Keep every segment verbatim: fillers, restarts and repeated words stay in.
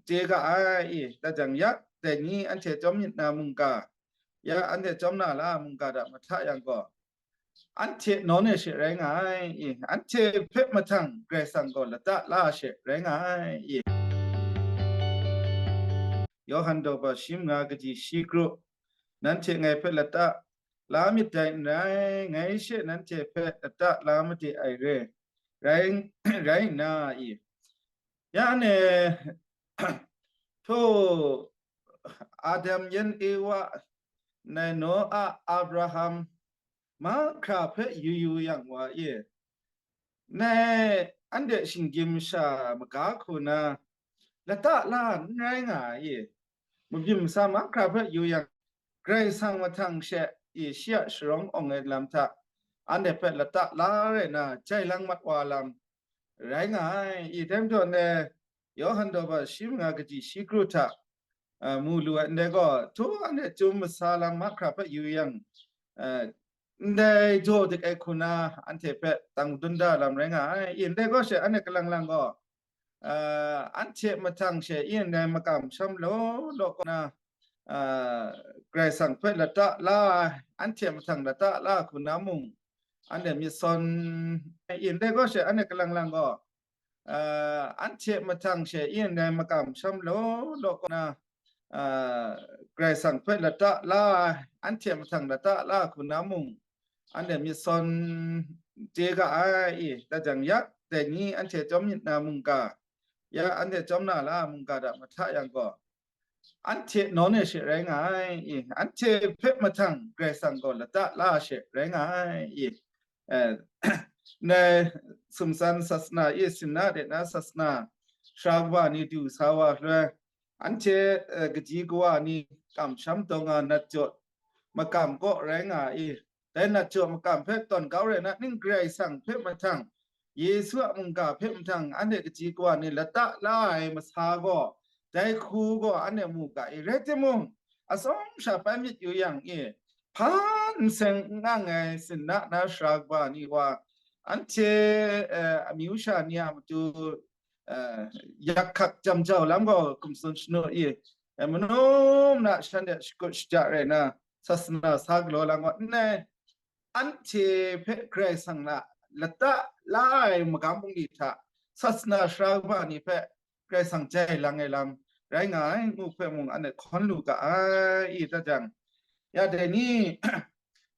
chye ga ai i, da jang ya, dai ni anhte chyawm myit na mungga, ya anhte chyawm na la mungga hta mahta yang gaw, anhte nawn e she rai nga ai i, anhte hpe mahtang Karai Kasang gaw lata la she rai nga ai i. Yawhan daw ba shi manga kaji shi kru, nanhte ngai hpe lata la myit dai n rai, ngai she nanhte hpe lata la made ai re, rai, rai nna i. Ya ne, hto, Adam yan Ewa, nai Noa, Abraham, mahkra hpe yu yu yang wa e, nai anhte shinggyim masha maga hku na lata la n rai nga ai e. Mabyin masa mahkra hpe yu yang, Karai Kasang mahtang she i shi a sharawng awng ai lam hta, anhte hpe lata la rai na jai lang mat wa lam rai nga ai. I dai majaw ne, Yawhan daw ba shi manga kaji shi kru hta, a, mu lu ai ndai gaw, hto anhte chyum masa lam mahkra hpe yu yang, a, ndai jaw dik ai hku na anhte hpe tang dun da lam rai nga ai. I ndai gaw she anhte kalang lang gaw, a, anhte mahtang she i ndai makam sham law law kaw na, a, Karai Kasang hpe lata la ai, anhte mahtang lata la hku na mung, anhte myit sawn i ndai gaw she anhte kalang lang gaw, a, anhte mahtang she i ndai makam sham law law kaw na, a, Karai Kasang hpe lata la ai, anhte mahtang lata la hku na mung, anhte myit sawn chye ga ai i, da jang ya, dai ni anhte chyawm myit na mungga, ya anhte chyawm na la mungga hta mahta yang gaw, anhte nawn e she rai nga ai i, anhte hpe mahtang Karai Kasang gaw lata la she rai nga ai i, eh, ndai sumsan sasana i, sinna de na sasana sara kaba ni du sa wa loi, anhte, eh, kaji kawa ni kamsham dawng nga nat jaw makam kaw rai nga i, dai nat jaw makam hpe tawn kau rai na, ning Karai Kasang hpe mahtang, Yesu a mungga hpe mahtang anhte kaji kawa ni lata la ai masa gaw, dai hku gaw anhte mu ga i, rai timung, atsawm sha pai myit yu yang i, hpa n seng n ang ai sinna na sara kaba ni wa, anhte, eh, amyu sha ni a matu, eh, yak hkak jam jau lam gaw hkum tsun shanu i, eh, manu mana shanhte shakut shaja rai na, sasana sa galaw lang gaw, n ai, anhte hpe Karai Kasang na lata la ai magam bungli hta, sasana sara kaba ni hpe Karai Kasang jai lang ai lam rai nga ai, ngu hpe mung anhte hkawn lu ga ai, i da jang, ya dai ni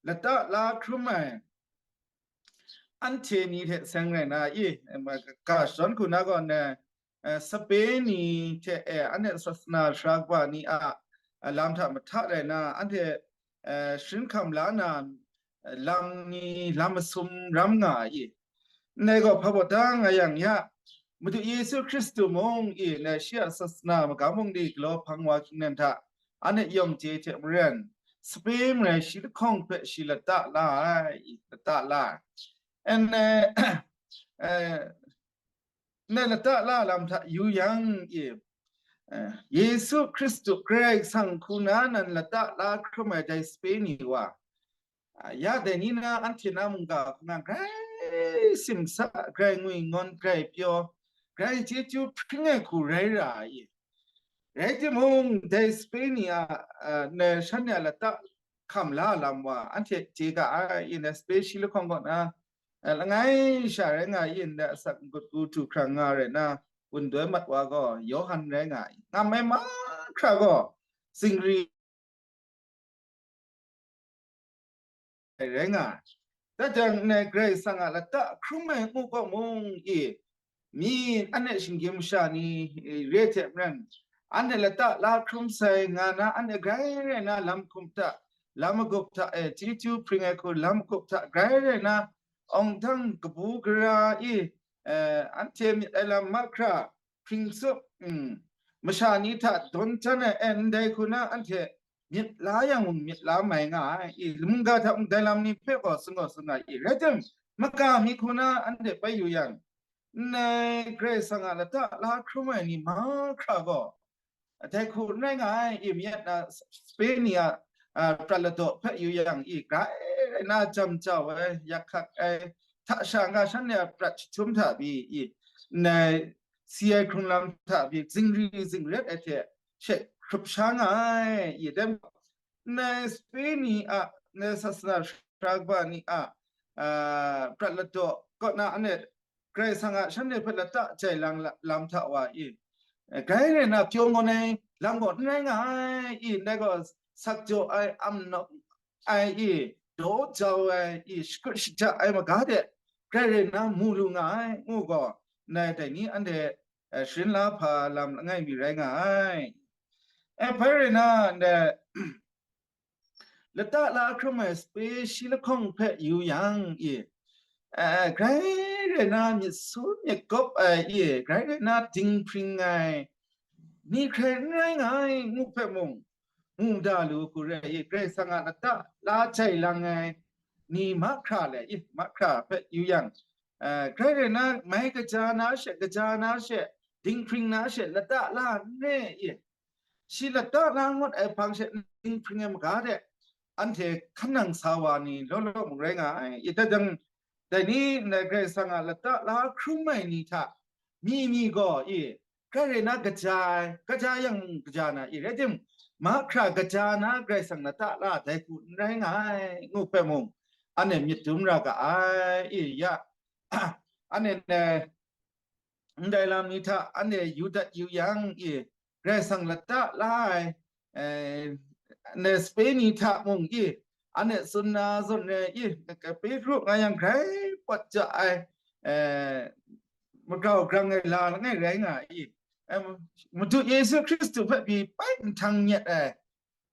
lata la hkrum ai anhte ni hte seng rai na i, ga shadawn hku na gaw, ne, eh, sape ni hte e, anhte sasana sara kaba ni a, a lam hta mahta rai na, anhte, eh, sharin hkam la na, eh, lam ni lam masum ram nga ai. Ndai gaw hpa baw da nga yang ya, Madu Yesu Hkristu mung i, ndai shi a sasana magam bungli galaw hpang wa hkying nan hta, anhte yawng chye hte maren, sape marai shi lahkawng hpe shi lata la ai, lata la ai. And, eh, eh, ndai lata la lam hta yu yang i, eh, Yesu Hkristu Karai Kasang hku na nan lata la hkrum ai dai sape ni wa, a, ya dai ni na anhte na mungga hku na grai simsa, grai ngwi ngawn, grai pyaw, grai chyeju hpring ai hku rai ra ai. Rai timung, dai sape ni a, a, ndai shanhte a lata hkam la lam wa, anhte chye ga ai, i ndai sape shi lahkawng kaw na, a, langai sha rai nga ai, i ndai asak n-gun u htu hkrang nga rai na, wun doi mat wa gaw Yawhan rai nga ai. Ngam ai mahkra gaw zingri rai nga ai. Da jang, ndai Karai Kasang a lata hkrum ai ngu gaw mung i, mi anhte shinggyim masha ni re hte maren, anhte lata la hkrum sai nga na, anhte grai rai na lam hkum hta, lam magup hta e chyeju hpring ai hku lam magup hta grai rai na, awng dang kabu gara i, eh, anhte myit ai lam mahkra hpring tsup, mm, masha ni hta dawn jan ai, e, ndai hku na anhte myit la yang mung myit la mai nga ai, i, mungga hta mung dai lam ni hpe gaw sung gaw sung ai, i, rai tim, maga mi hku na anhte bai yu yang, ndai Karai Kasang a lata la hkrum ai ni mahkra gaw, dai hku n rai nga ai, i, myit na sape ni a, a, prat ladaw hpe yu yang, i, grai rai na jam jau ai, yak hkak ai, hta sha nga shanhte a prat jahtum hta pyi, i, ndai si ai hkrung lam hta pyi zingri zingret ai hte she hkrup sha nga ai, i dai majaw, ndai sape ni a, ndai sasana sara kaba ni a, a, prat ladaw kaw na anhte Karai Kasang a shanhte hpe lata jai lang la-, lam hta wa i, grai rai na pyaw ngawn ai lam gaw n rai nga ai, i ndai gaw sak jaw ai, am nawk ai, i daw jau ai, i shakut shaja ai maga de grai rai na mu lu nga ai, ngu gaw, ndai dai ni anhte, eh, sharin la hpa lam langai mi rai nga ai. Eh, bai rai na, ndai lata la hkrum ai sape shi lahkawng hpe yu yang, i, eh, grai rai na myit su myit gawp ai, i, grai rai na dinghpring ai ni hkrai n rai nga ai, ngu hpe mung, mu da lu hku rai i, Karai Kasang a lata la jai lang ai ni mahkra le, i, mahkra hpe yu yang, eh, grai rai na mai kaja na she, kaja na she, dinghpring na she, lata la n re, i, shi lata la ngut ai hpang she dinghpring ai maga de, anhte hkan nang sa wa ni law law mung rai nga ai, i, dai jang, dai ni ndai Karai Kasang a lata la hkrum ai ni hta mi mi gaw, i, hkrai rai na kaja ai, kaja yang mung kaja na, i, rai timung, mahkra kaja na Karai Kasang lata la dai hku n rai nga ai, ngu hpe mung, anhte myit dum ra ga ai, i, ya, anhte ndai lam ni hta anhte yu dat yu yang, i, Karai Kasang lata la ai, eh, ndai sape ni hta mung, i, anhte tsun na zawn rai, i, Petru nga yang grai pawt ja ai, eh, magrau grang ai la langai rai nga ai, i, em, Madu Yesu Hkristu hpe pyi pai nhtang nyet ai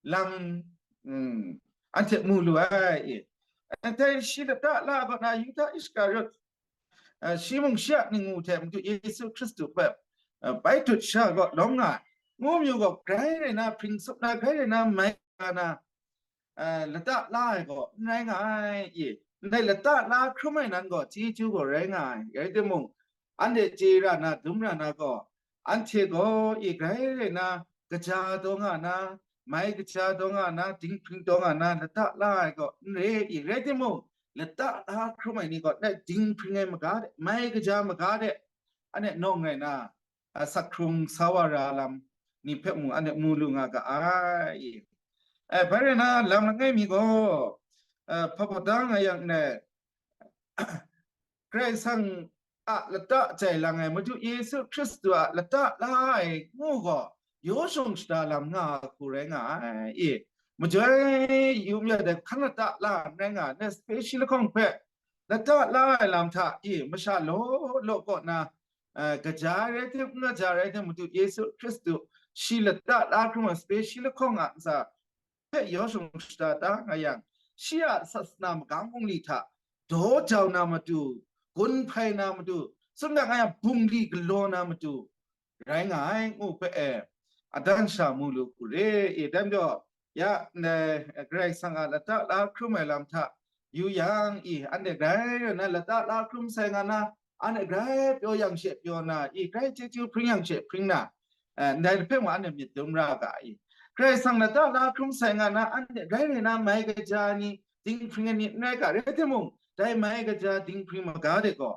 lam, mm, anhte mu lu ai, i. Anhte shi lata la ai kaw na Yuda Iskariot, eh, shi mung shi a ningwu hte Madu Yesu Hkristu hpe, eh, bai dut sha gaw lawm nga ai, ngu mayu gaw, grai rai na hpring tsup na, grai rai na mai na, eh, lata la ai gaw n rai nga ai, i. Ndai lata la hkrum ai nan gaw chyeju gaw rai nga ai, rai timung, anhte chye ra na, dum ra na gaw, anhte gaw, i, grai rai na, kaja taw nga na, mai kaja taw nga na, dinghpring taw nga na, lata la ai gaw n re, i, rai timung, lata la hkrum ai ni gaw, ndai dinghpring ai maga de, mai kaja maga de, anhte nawng rai na, a, sak hkrung sa wa ra lam ni hpe mung anhte mu lu nga ga ai. E, bai rai na, lam langai mi gaw, a, hpa baw da nga yang ndai, Karai Kasang a lata jai lang ai, Madu Yesu Hkristu a lata la ai ngu gaw, yaw shung shada lam nga ai hku rai nga ai, i. Majoi yu myit ai hkan lata la ai n rai nga ai, ndai sape shi lahkawng hpe lata la ai lam hta, i, masha law law kaw na, eh, kaja rai tim, n kaja rai tim, Madu Yesu Hkristu shi lata la hkrum ai sape shi lahkawng a ntsa hpe yaw shung shada da nga yang, shi a sasana magam bungli hta daw jau na matu, gun hpai na matu, sumdang a yang bungli galaw na matu rai nga ai, ngu hpe, e, adan sha mu lu hku re, e, dai majaw, ya, ndai, Karai Kasang a lata la hkrum ai lam hta yu yang, i, anhte grai rai na lata la hkrum sai nga na, anhte grai pyaw yang she pyaw na, i, grai chyeju hpring yang she hpring na, eh, ndai hpe mung anhte myit dum ra ga, i. Karai Kasang lata la hkrum sai nga na, anhte grai rai na mai kaja ni, dinghpring ai ni n rai ga, rai timung, dai mai kaja dinghpring maga de gaw,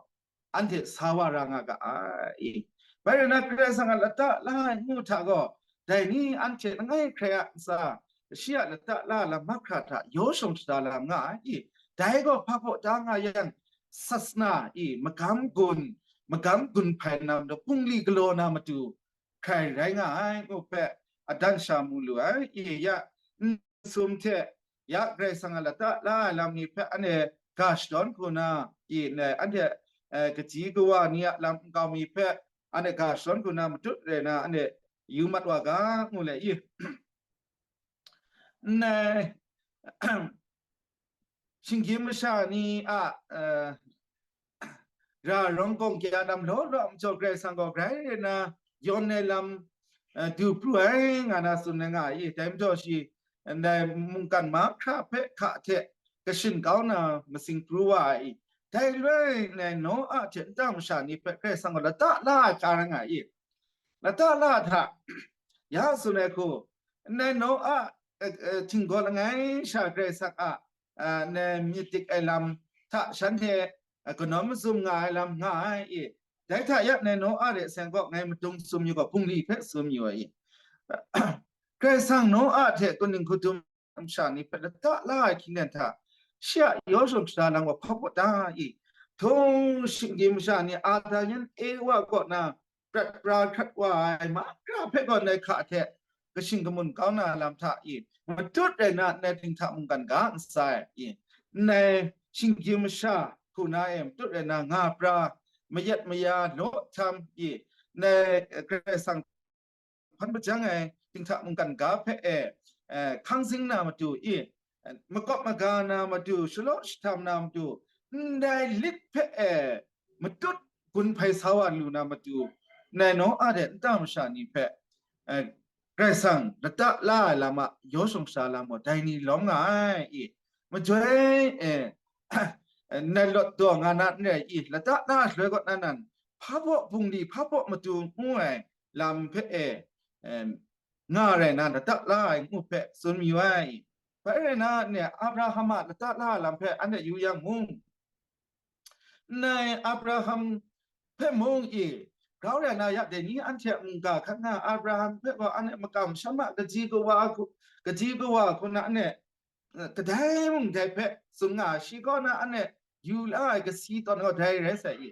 anhte sa wa ra nga ga ai. Bai rai na, Karai Kasang a lata la ai ngu hta gaw, dai ni anhte langai hkrai a ntsa, shi a lata la lam mahkra hta yaw shung shada lam nga ai. Dai gaw hpa hpaw da nga yang, sasana, i, magam gun, magam gun hpai na matu, bungli galaw na matu, hkrai rai nga ai, ngu hpe adan sha mu lu ai. I, ya, n sum hte, ya, Karai Kasang a lata la ai lam ni hpe anhte ga shadawn hku na, i, ndai, anhte, eh, kaji kawa ni a lam nkau mi hpe anhte ga shadawn hku na matut rai na, anhte yu mat wa ga, ngu le, i. Ndai, shinggyim masha ni a, eh, ra rawng gawng kya lam law law a majaw, Karai Kasang gaw grai rai na yawn ai lam, eh, du pru ai nga na tsun ai nga ai, dai majaw shi ndai mungkan mahkra hpe hka hte kashin kau na matsing pru wa ai. Dai loi ndai Noa hte nta masha ni hpe Karai Kasang gaw lata la ai hkra rai nga ai. Lata la hta, ya tsun ai hku, ndai Noa, eh, eh, htinggaw langai sha Karai Kasang a, ah, ndai myit dik ai lam hta shanhte, ah, kanawn mazum nga ai lam nga ai, i. Dai hta ya nai Noa re seng kaw ngai madung tsun yu gaw, bungli hpe tsun yu ai i. Karai Kasang Noa hte kaning hkudum masha ni hpe lata la ai hkying hta, shi a yaw shawng shada lam gaw hpa baw da i. Htung shinggyim masha ni Adam yan Ewa kaw na prat pra hkrat wa ai mahkra hpe gaw nai hka hte kashing kamun kau na lam hta i, matut rai na nai dinghta mungkan ga n sa ai i, nai shinggyim masha hku na e matut rai na nga pra, mayat maya law htam i, nai Karai Kasang hpan hpajang ai dinghta mungkan ga hpe e, eh, hkang zing na matu i, eh, makawp maga na matu, shalaw shahtam na matu, ndai lit hpe e, matut gun hpai sa wa lu na matu, nai Noa de nta masha ni hpe, eh, Karai Kasang lata la ai lam a yaw shawng shada lam gaw dai ni lawm nga ai i, majoi e, nai lawt daw nga na n rai i, lata la ai shaloi kaw na nan, hpa baw bungli, hpa baw matu ngu ai lam hpe e, em, nga rai na, lata la ai ngu hpe tsun mayu ai. Bai rai na, ne, Abraham a lata la ai lam hpe anhte yu yang mung, nai Abraham hpe mung i, grau rai na, ya dai ni anhte a mungga hkan na Abraham hpe gaw anhte makam sham a kaji kawa hku, kaji kawa hku na anhte, eh, kadai mung dai hpe tsun nga, shi kaw na anhte yu la ai kasi tawn gaw dai rai sai i.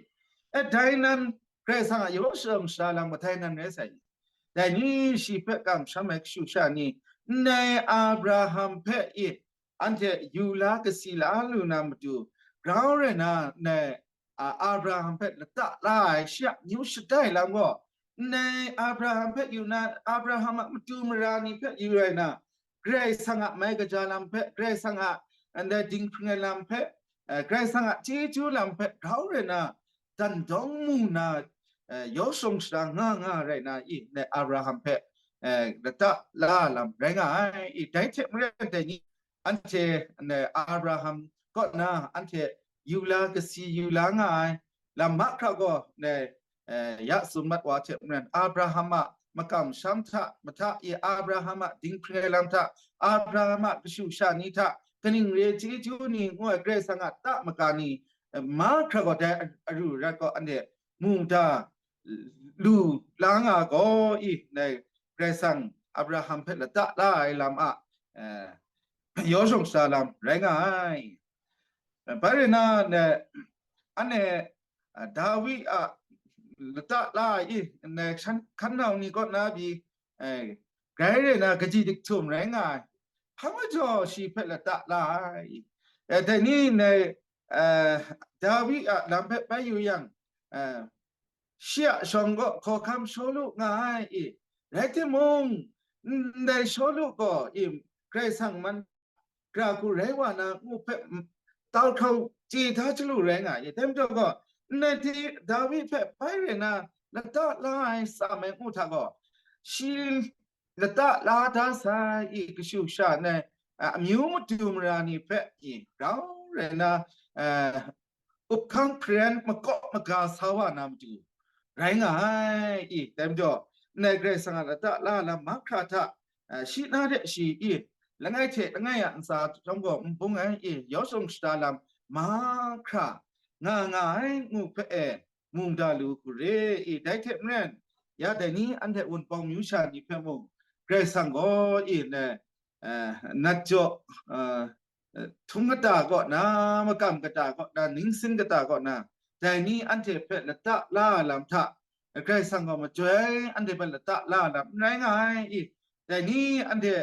E, dai nan Karai Kasang a yaw shawng shada lam gaw dai nan rai sai i. Dai ni shi hpe kamsham ai kashu sha ni, ndai Abraham hpe i, anhte yu la kasi la lu na matu, grau rai na, ndai, a, Abraham hpe lata la ai shi a amyu shatai lam gaw, ndai Abraham hpe yu na, Abraham a matu mara ni hpe yu rai na, Karai Kasang a mai kaja lam hpe, Karai Kasang a ndai dinghpring ai lam hpe, eh, Karai Kasang a chyeju lam hpe grau rai na, dan dawng mu na, eh, yaw shawng shada nga nga rai na i, ndai Abraham hpe, eh, lata la lam rai nga ai i, dai hte maren dai ni, anhte, ndai Abraham kaw na anhte yu la kasi yu la nga ai lam mahkra gaw, ndai, eh, ya tsun mat wa hte maren, Abraham a makam sham hta mahta i, Abraham a dinghpring ai lam hta, Abraham a kashu sha ni hta, kaning re chyeju ni ngu ai Karai Kasang a ta maga ni, eh, mahkra gaw dai aru rat gaw anhte mu da lu la nga gaw i, ndai Karai Kasang Abraham hpe lata la ai lam a, eh, yaw shawng shada lam rai nga ai. Bai rai na, ne, anhte, ah, Dawi a lata la ai i, ne, hkan nau ni kaw na pyi, eh, grai rai na kaji dik htum rai nga ai. Hpa majaw shi hpe lata la ai. Eh, dai ni ndai, eh, Dawi a lam hpe bai yu yang, eh, shi a shawng gaw hkawhkam Shawlu nga ai i, rai timung, ndai Shawlu gaw i, Karai Kasang man, gara hku rai wa na ngu hpe, m-, tau hkrau chye da chyalu rai nga i, dai majaw gaw, ndai Dawi hpe bai rai na lata la ai tsa mai ngu hta gaw, shi lata la da sai i, kashu sha nai, a, amyu madu mara ni hpe i, grau rai na, a, up hkang hparen makawp maga sa wa na matu rai nga ai i, dai majaw, ndai Karai Kasang a lata la lam mahkra hta, a, shi na de shi i, langai hte langai a ntsa chyawm gaw n bung ai i, yaw shawng shada lam mahkra nga nga ai ngu hpe e, mung da lu hku re i, dai hte maren, ya dai ni anhte Wunpawng myu sha ni hpe mung, Karai Kasang gaw i, ne, eh, nat jaw, eh, htung kata kaw na, makam kata kaw na, ningsin kata kaw na, dai ni anhte hpe lata la ai lam hta, Karai Kasang gaw majoi anhte hpe lata la ai lam n rai nga ai i, dai ni anhte,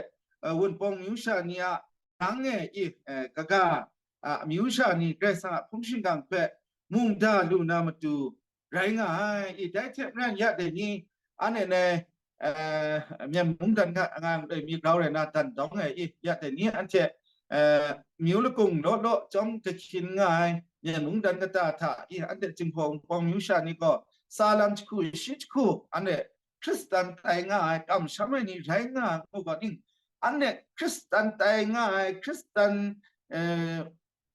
eh, Wunpawng myu sha ni a nang e i, eh, kaga, a, amyu sha ni Karai Kasang a hpung shingkang hpe mung da lu na matu rai nga ai i, dai hte maren ya dai ni, anhte nai, eh, Myen mungdan hta nga ai mi grau rai na dan dawng ai i, ya dai ni anhte, eh, myu lakung law law chyawm kahkyin nga ai Myen mungdan kata hta i, anhte Jinghpaw Wunpawng myu sha ni gaw tsa lam jahku shi jahku, anhte Hkristan tai nga ai, kamsham ai ni rai nga ai ngu gaw ning, anhte Hkristan tai nga ai, Hkristan, eh,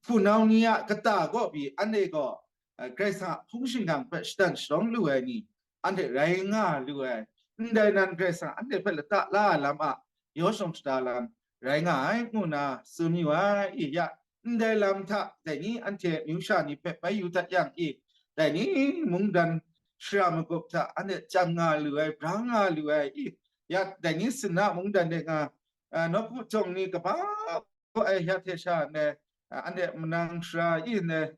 hpunau ni a kata kaw pyi anhte gaw, eh, Karai Kasang a hpung shingkang hpe shatan sharawng lu ai ni, anhte rai nga lu ai. Ndai nan Karai Kasang anhte hpe lata la ai lam a yaw shawng shada lam rai nga ai, ngu na tsun yu ai i, ya, ndai lam hta dai ni anhte myu sha ni hpe bai yu dat yang i, dai ni mungdan shara magup hta anhte chyan nga lu ai, brang nga lu ai, i, ya dai ni sinna mungdan de nga, a, nawku jawng ni kaba gaw ai ya hte sha ndai, a, anhte manang shara i ndai,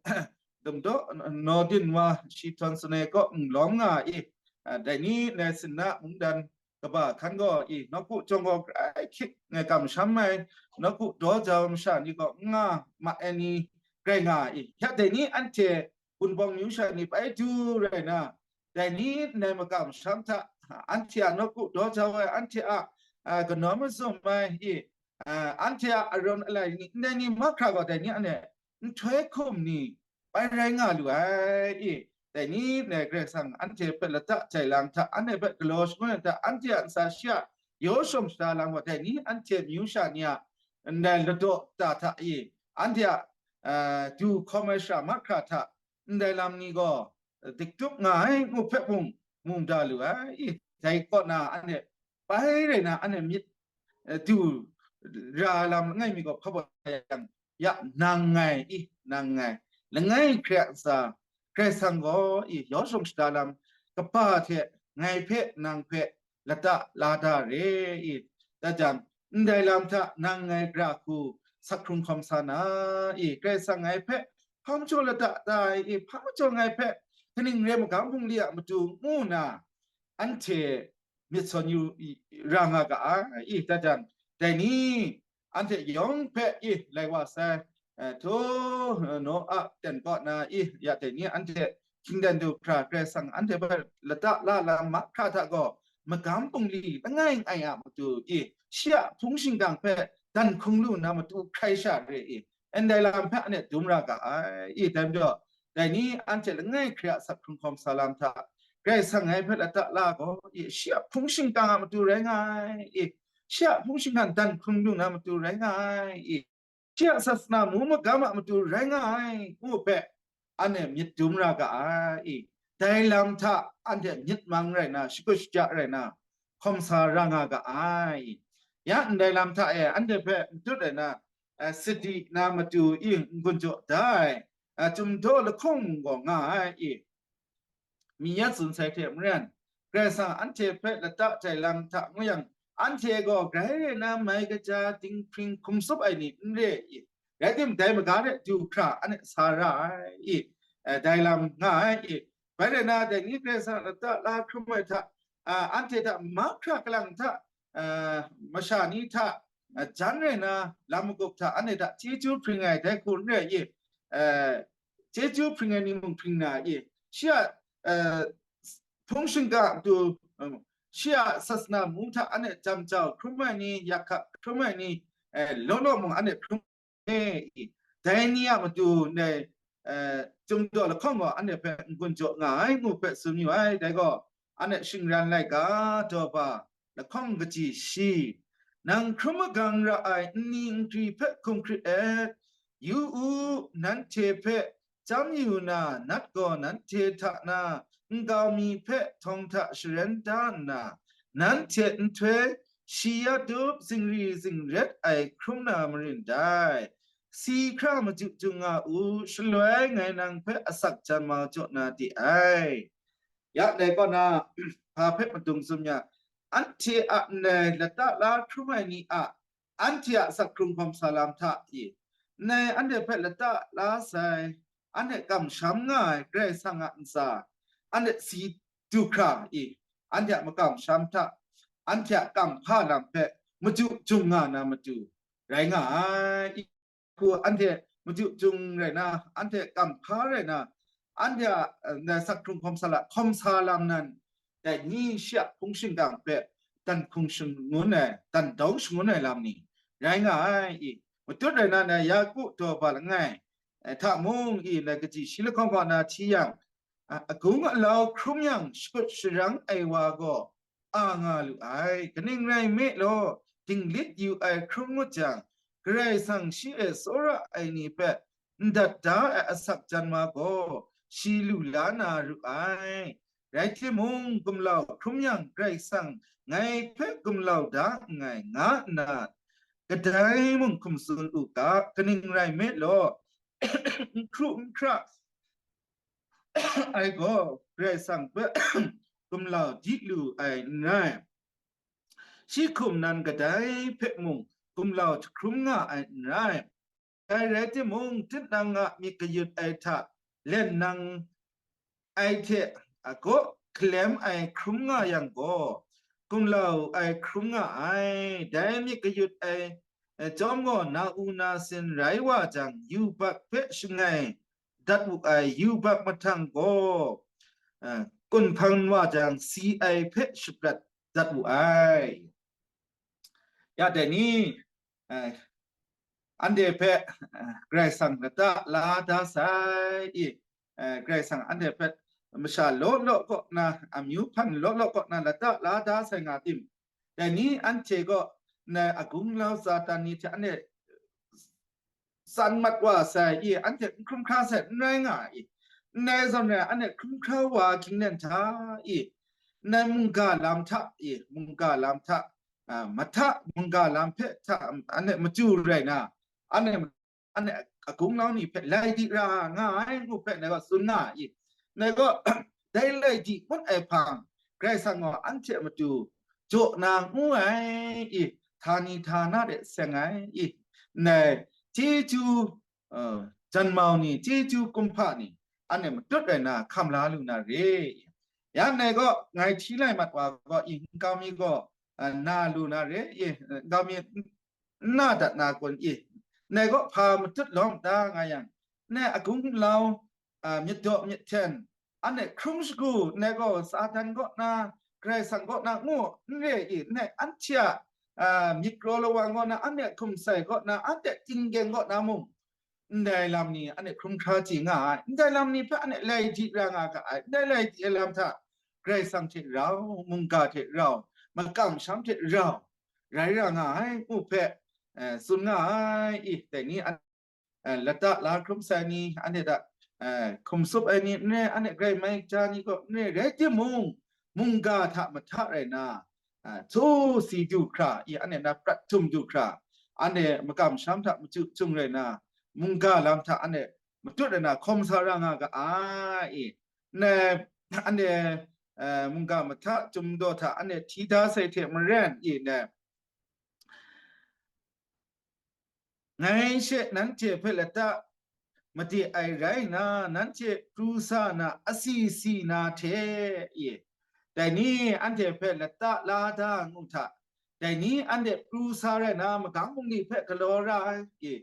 dumdaw, nawdin wa shi htawn sanai kaw n lawm nga i, a, dai ni ndai sinna mungdan kaba hkan gaw i, nawku jawng gaw grai hkyit ngai kamsham ai, nawku daw jau masha ni gaw n nga ma ai ni rai nga i, ya dai ni anhte Wunpawng myu sha ni bai du rai na, dai ni ndai makam sham hta, anhte a nawku daw jau ai, anhte a, a, kanawn mazum ai, i, a, anhte a arawn alai ni, ndai ni mahkra gaw dai ni anhte nhtoi hkum ni bai rai nga lu ai, i, dai ni ndai Karai Kasang anhte hpe lata jai lang hta, anhte hpe galaw shangun ai hta, anhte a ntsa shi a yaw shawng shada lang gaw, dai ni anhte myu sha ni a ndai ladaw ta hta, i, anhte a, a, du hkawm ai shara mahkra hta, ndai lam ni gaw diktup nga ai, ngu hpe mung mu da lu ai. I, dai kaw na anhte bai rai na, anhte myit, eh, du ra ai lam langai mi gaw hpa baw yang, ya nang ngai, i, nang ngai, langai hkre a ntsa, Karai Kasang gaw, i, yaw shawng shada lam kaba hte ngai hpe, nang hpe lata la da re, i, da jang, ndai lam hta nang ngai gara hku sak hkrung hkawm sa na, i, Karai Kasang ngai hpe hpa majaw lata da ai, i, hpa majaw ngai hpe kaning re magam hpung li a matu ngu nna, anhte myit sawn yu ra nga ga ai, i, da jang, dai ni, anhte yawng hpe, i, lai wa sai, eh, htu, eh, Noa ten kaw na, i, ya dai ni anhte hkying dan du hkra, Karai Kasang anhte hpe lata la lam mahkra hta gaw, magam bungli langai ngai a matu, i, shi a hpung shingkang hpe dan hkrung lu na matu hkrai sha re, i, ndai lam hpe anhte dum ra ga ai, i, dai majaw, dai ni anhte langai hkre a sak hkrung hkawm sa lam hta, Karai Kasang ngai hpe lata la gaw, i, shi a hpung shingkang a matu rai nga ai, i, shi a hpung shingkang dan hkrung lu na matu rai nga ai, i, shi a sasana mu magam a matu rai nga ai, ngu hpe, anhte myit dum ra ga ai, i, dai lam hta anhte myit mang rai na, shakut shaja rai na, hkawm sa ra nga ga ai, i, ya ndai lam hta e anhte hpe matut ai na, eh, sadi na matu i n-gun jaw da ai, eh, chyum daw lahkawng mung gaw nga ai, i, mi ya tsun sai hte maren, Karai Kasang anhte hpe lata jai lam hta ngu yang, anhte gaw grai rai na mai kaja dinghpring hkum tsup ai ni n re i? Rai timung, dai maga hte du hkra anhte sa ra ai i? Eh, dai lam nga ai i? Bai rai na, dai ni Karai Kasang lata la hkrum ai hta, ah, anhte hta mahkra kalang hta, ah, masha ni hta, ah, jan rai na lam magup hta anhte hta chyeju hpring ai dai hku n rai i? Eh, chyeju hpring ai ni mung hpring na i? Shi a, eh, hpung shingkang du, um, shi a sasana mu hta anhte jam jau hkrum ai ni, yak hka hkrum ai ni, eh, law law mung anhte hkrum e i? Dai ni a matu ndai, eh, chyum daw lahkawng gaw anhte hpe n-gun jaw nga ai, ngu hpe tsun yu ai. Dai gaw, anhte shingran laika daw ba lahkawng kaji shi, nang hkrum magang ra ai nni nkri hpe hkum hkrit et, yu u, nanhte hpe chyam yu na, nat gaw nanhte hta na nkau mi hpe htawng hta sharen da nna, nanhte nhtoi shi ya dup zingri zingret ai hkrum na marin dai. Si hkra maju jung nga u, shaloi ngai nang hpe asak jan mau jaw na de ai. Ya ndai kaw na, hpa hpe madung tsun ya, anhte a ndai lata la hkrum ai ni a, anhte a asak hkrung hkawm sa lam hta i? Ndai anhte hpe lata la sai, anhte kamsham nga ai Karai Kasang a ntsa, anhte si du hkra i? Anhte a makamsham hta, anhte a kamhpa lam hpe maju jung nga na matu rai nga ai. Hku anhte maju jung rai na, anhte kamhpa rai na, anhte a, eh, asak hkrung hkawm sa la, hkawm sa lam nan, dai ni shi a hpung shingkang hpe dan hkrung shangun ai, dan dawng shangun ai lam ni rai nga ai i? Matut rai na, ndai Yaku daw ba langai, eh, hta mung i, ndai kaji shi lahkawng kaw na hti yang, a, agung alau hkrum yang shakut sharang ai wa gaw a nga lu ai. Kaning rai nme law, dinglit yu ai hkrum ngut jang, Karai Kasang shi e tsawra ai ni hpe n dat da ai asak jan wa gaw, shi lu la na ru ai. Rai timung, gumlau hkrum yang Karai Kasang ngai hpe gumlau da nngai, nga nna kadai mung hkum tsun u ga, kaning rai nme law, n hkru n hkra, ai gaw Karai Kasang hpe gumlau di lu ai n rai. Shi hkum nan kadai hpe mung gumlau jahkrum nga ai n rai. Dai rai timung, tinang a myit kayut ai hta len nang ai hte agaw kalem ai hkrum nga yang gaw, gumlau ai hkrum nga ai. Dai myit kayut ai, eh, chyawm gaw, na u na sin rai wa jang, yubak hpe shangai dat wu ai, yubak mahtang gaw, eh, kunhpan wa jang, si ai hpe shaprat dat wu ai. Ya dai ni, eh, anhte hpe, eh, Karai Kasang lata la da sai i, eh, Karai Kasang anhte hpe masha law law kaw na, amyu hpan law law kaw na lata la da sai nga tim, dai ni anhte gaw na agung lau Satan ni hte anhte san mat wa sai i, anhte n hkrum hkra sai n rai nga i, ndai zawn rai anhte hkrum hkra wa hkying nen hta i, ndai mungga lam hta i, mungga lam hta, a, mahta mungga lam hpe hta anhte machyu rai na, anhte, anhte agung lau ni hpe lai di ra nga ai ngu hpe ndai gaw tsun nga i, ndai gaw dai lai di ngut ai hpang, Karai Kasang gaw anhte a matu jaw na ngu ai i, htani htana de seng ai i, ndai chyeju, uh, janmau ni, chyeju kumhpa ni, anhte matut rai na hkam la lu na re. Ya ndai gaw ngai hti lai mat wa gaw i, nkau mi gaw, uh, na lu na re i, nkau mi n na dat na kun i, ndai gaw hpa matut lawm da nga yang, ndai agung lau, a, myit daw myit hten, anhte hkrum shagu, ndai gaw Satan kaw na, Karai Kasang kaw na ngu n re i, ndai anhte a, a, myit kraw lawang kaw na, anhte hkum sai kaw na, anhte tinggyeng kaw na mung, ndai lam ni anhte hkrum hkra chye nga ai, ndai lam ni hpe anhte lai di ra nga ga ai, ndai lai di ai lam hta, Karai Kasang hte rau, mungga hte rau, makam masham hte rau, rai ra nga ai ngu hpe, eh, tsun nga ai i, dai ni an, eh, lata la hkrum sai ni, anhte hta, eh, hkum tsup ai ni n rai, anhte grai mai kaja ni gaw n rai, rai timung, mungga hta mahta rai na, ah, htu si du hkra i, anhte na prat htum du hkra, anhte makam masham hta machyu chyung rai na, mungga lam hta anhte matut rai na hkawm sa ra nga ga ai i, ndai anhte, eh, mungga mahta chyum daw hta anhte hti da sai hte maren i, ndai ngai she nanhte hpe lata made ai rai nna, nanhte pru sa na asi si na hte i, dai ni anhte hpe lata la da ngu hta, dai ni anhte pru sa rai na, magang bungli hpe galaw ra ai i,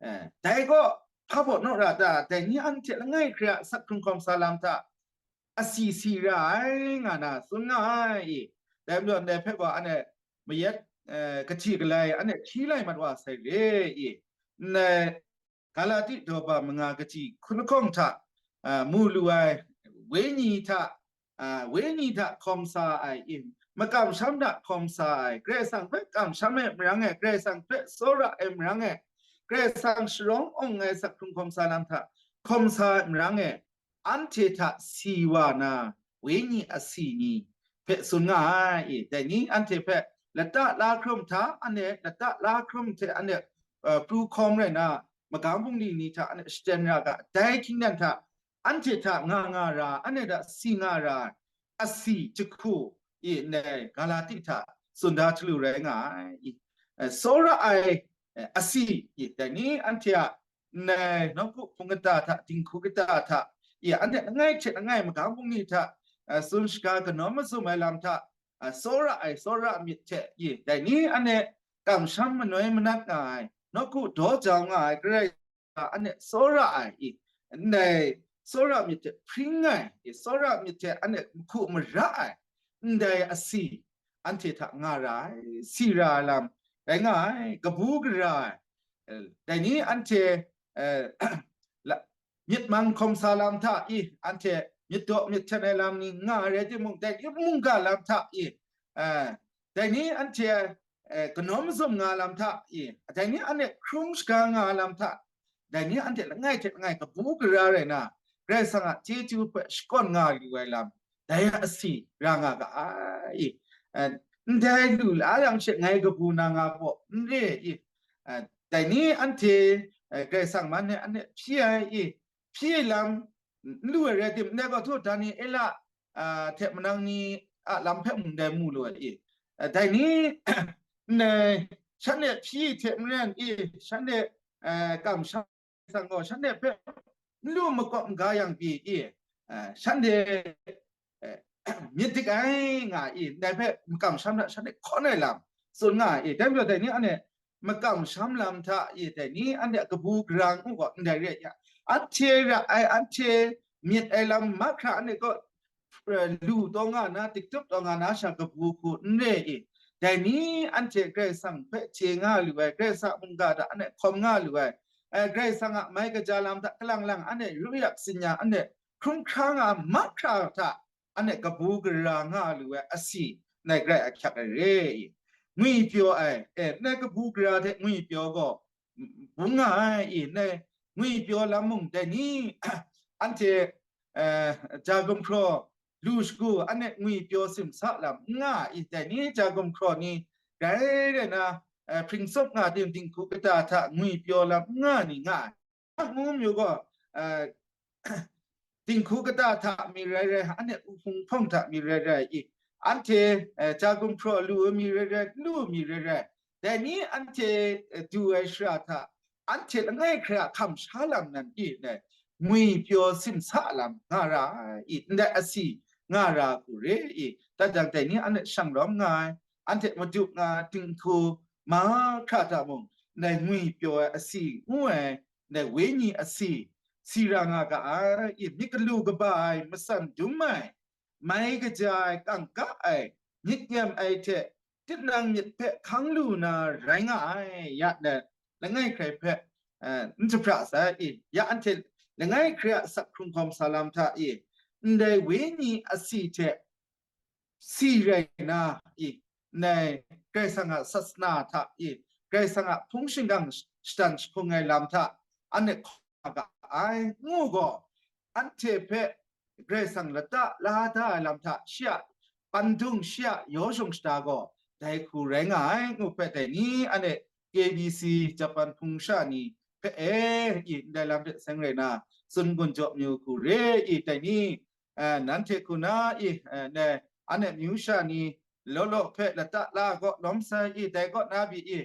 eh, dai gaw hpa baw naw ra ta? Dai ni anhte langai hkra sak hkrung hkawm sa lam hta, asi si ra ai nga na tsun nga ai i, dai majaw ndai hpe gaw anhte mayat, eh, kahti galai anhte hti lai mat wa sai re i, ndai Galati daw ba manga kaji hkun lahkawng hta, ah, mu lu ai wenyi hta, ah, wenyi hta hkawm sa ai i, makam masham hta hkawm sa ai, Karai Kasang hpe kamsham ai marang e, Karai Kasang hpe tsawra ai marang e, Karai Kasang sharawng awng ai sak hkrung hkawm sa lam hta hkawm sa ai marang e, anhte hta si wa na wenyi asi ni hpe tsun nga ai i, dai ni anhte hpe lata la hkrum hta, anhte lata la hkrum hte anhte, uh, pru hkawm rai na, magang bungli ni hta anhte shaten ra ga, dai hkying dan hta anhte hta nga nga ra, anhte hta si nga ra, asi jahku i, ndai Galati hta tsun da htalu rai nga ai i, eh, tsawra ai, eh, asi i, dai ni anhte a ndai nawku hpung kata hta, dinghku kata hta, i, anhte langai hte langai magang bungli hta, a, tsun shaga kanawn mazum ai lam hta, a, tsawra ai tsawra myit hte, i, dai ni anhte kamsham manoi manat nga ai, nawku daw jau nga ai, Karai Kasang anhte tsawra ai, i, ndai tsawra myit hte hpring ai, i, tsawra myit hte anhte mahku mara ai, ndai asi anhte hta nga ra ai, si ra ai lam rai nga ai, kabu gara ai, eh, dai ni anhte, eh, la, myit mang hkawm sa lam hta i, anhte myit daw myit hten ai lam ni nga ai rai timung, dai ni mungga lam hta i, eh, dai ni anhte, eh, kanawn mazum nga lam hta i, dai ni anhte hkrum shaga nga lam hta, dai ni anhte langai hte langai kabu gara rai na, Karai Kasang a chyeju hpe shakawn nga lu ai lam, dai a asi ra nga ga ai. Eh, ndai lu la yang she ngai kabu na nga gaw n re i, eh, dai ni anhte, eh, Karai Kasang man e anhte hpyi ai i, hpyi lam, n lu ai rai tim, ndai gaw htu Daniela, a, hte manang ni a lam hpe mung dai mu lu ai i. A, dai ni, ndai, shanhte hpyi hte maren i, shanhte, a, kamsham sang gaw, shanhte hpe n lu makawp n ga yang pyi i, a, shanhte, a, myit dik ai nga i, ndai hpe makam sham hta shanhte hkawn ai lam tsun nga i, dai majaw dai ni anhte makam sham lam hta i, dai ni anhte a kabu gara ngu gaw ndai re ai, anhte ra ai, anhte myit ai lam mahkra anhte kaw, eh, lu taw nga na, tiktup taw nga na sha kabu hku n re i, dai ni anhte Karai Kasang hpe chye nga lu ai, Karai Kasang a mungga hta anhte hkawm nga lu ai, eh, Karai Kasang a mai kaja lam hta kalang lang anhte ru yak tsin ya, anhte hkrum hkra nga mahkra hta anhte kabu gara nga lu ai asi, ndai grai ahkyak ai re i. Ngwipyaw ai, e, ndai kabu gara hte ngwipyaw gaw bung nga ai i, ndai ngwipyaw lam mung dai ni, anhte, eh, ja gumhpraw lu shagu, anhte ngwipyaw simsa lam n nga i, dai ni ja gumhpraw ni grai rai na, eh, hpring tsawp nga ting dinghku kata hta ngwipyaw lam n nga ni nga ai. Ngu mayu gaw, eh, dinghku kata hta mi rai rai, anhte uhpung hpawng hta mi rai rai i, anhte, eh, ja gumhpraw lu mi rai rai, lu mi rai rai, dai ni anhte, eh, du ai shara hta, anhte langai hkrai a hkam sha lam nan i, dai ngwipyaw simsa lam nga ra ai i, ndai asi nga ra hku re i, dat jang dai ni anhte shanglawm nga ai, anhte madu nga dinghku mahkra hta mung, ndai ngwipyaw ai asi ngu ai, ndai wenyi asi, si ra nga ga ai, i myit galu kaba ai, matsan dum ai, mai kaja ai, kangka ai, myit nyem ai hte, tinang myit hpe hkang lu na rai nga ai, ya na langai hkrai hpe, eh, n jahpra sai i, ya anhte langai hkrai a asak hkrung hkawm sa lam hta i, ndai wenyi asi hte si rai na i, ndai Karai Kasang a sasana hta i, Karai Kasang a hpung shingkang shatan jahpung ai lam hta, anhte hkaw nga ga ai, ngu gaw, anhte hpe Karai Kasang lata la da ai lam hta, shi a pandung, shi a yaw shung shada gaw, dai hku rai nga ai, ngu hpe dai ni anhte K B C Japan hpung sha ni hpe e i, ndai lam hte seng rai na, tsun gun jaw mayu hku re i, dai ni, eh, nanhte hku na i, eh, ne, anhte myu sha ni law law hpe lata la gaw lawm sai i, dai kaw na pyi i,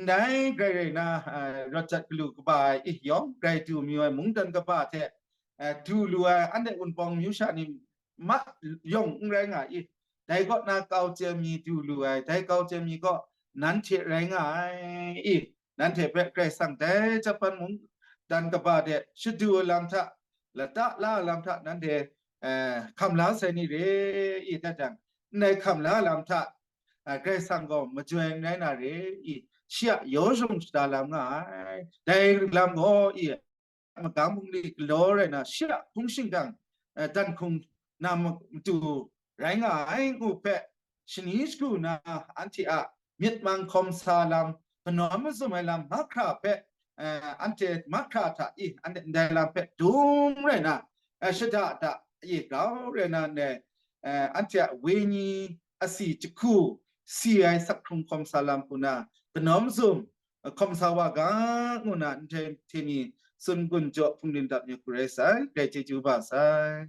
ndai grai rai na, eh, rawt jat galu kaba ai i, yawng grai du mayu ai mungdan kaba hte, eh, du lu ai anhte Wunpawng myu sha ni ma yawng n rai nga i, dai kaw na kau chye mi du lu ai, dai kau chye mi gaw nanhte rai nga ai i, nanhte hpe Karai Kasang dai Japan mungdan kaba de shadu ai lam hta, lata la ai lam hta nanhte, eh, hkam la sai ni re i, dat jang, ndai hkam la ai lam hta, eh, Karai Kasang gaw majoi n rai na re i, shi a yaw shung shada lam nga ai. Dai lam gaw i, magang bungli galaw rai na, shi a hpung shingkang, eh, dan hkrung na ma-, matu rai nga ai ngu hpe, shani shagu na anhte a myit mang hkawm sa lam, kanawn mazum ai lam mahkra hpe, eh, anhte mahkra hta i, anhte ndai lam hpe dum rai na, eh, shada da i, grau rai na, ndai, eh, anhte a wenyi asi jahku si ai asak hkrung hkawm sa lam hku na, kanawn mazum, eh, hkawm sa wa ga, ngu na ndai hte ni tsun gun jaw hpung din dap yu hku rai sai, grai chyeju ba sai.